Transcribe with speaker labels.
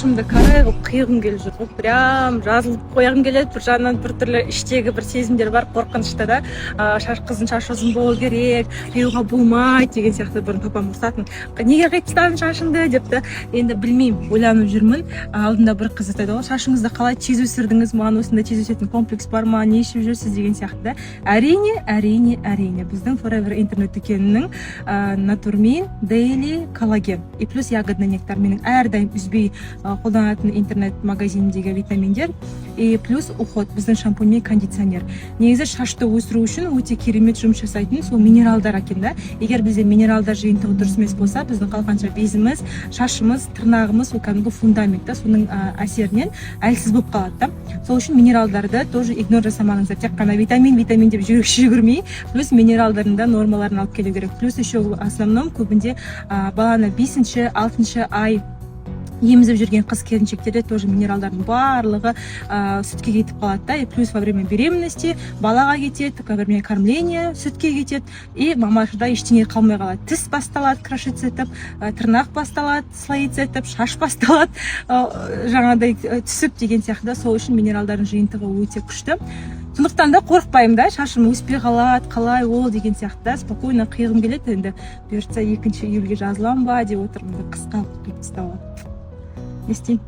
Speaker 1: Шашымды каре қылып қиғым келіп жүр ғой, прям жазылып қойғым келеді. Бір жағынан біртүрлі іштегі бір сезімдер бар, қорқынышты да. Шаш, қыздың шашы ұзын болу керек, қиюға болмайды деген сияқты. Бұрын папам ұрсатын: «Неге қиып тастадың шашыңды?» – деп та. Енді білмеймін, ойланып жүрмін. Алдында бір қыз айтады ғой: «Шашыңызды қалай тез өсірдіңіз? Маған осындай тез өсетін комплекс бар ма? Не ішіп жүрсіз?» – деген сияқты да. Әрине, әрине, әрине, біздің Forever интернет дүкенінің Натурмин Дейли коллаген и плюс ягодный нектар, менің әрдайым үзбей қолданатын интернет магазинімдегі витаминдер, и плюс уход, біздің шампунь мен кондиционер. Негізі шашты өсіру үшін өте керемет жұмыс жасайтын сол минералдар екен да. Егер бізде минералдар жиынтығы дұрыс емес болса, біздің қалқанша безіміз, шашымыз, тырнағымыз, ол кәдімгі фундамент та, соның әсерінен әлсіз болып қалады да. Сол үшін минералдарды тоже игнор жасамаңыздар. Тек қана витамин, витамин деп жүрек жүгірмей, плюс минералдардың да нормаларын алып келу керек. Плюс еще в основном көбінде баланы бесінші, алтыншы ай емізіп жүрген қыз келіншектерде тоже минералдардың барлығы сүтке кетіп қалады да. И плюс во время беременности балаға кетеді, во время кормления сүтке кетеді, и мамашада ештеңе қалмай қалады. Тіс басталады крошиться етіп, тырнақ басталады слоиться етіп, шаш басталады жаңағыдай түсіп деген сияқты да. Сол үшін минералдардың жиынтығы өте күшті. Сондықтан да қорықпаймын да, шашым өспей қалады, қалай ол деген сияқты да. Спокойно қиғым келеді. Енді бұйыртса, 2 июльге жазыламын ба деп отырмын да, қысқа қылып қиып тастауға. Не істеймін?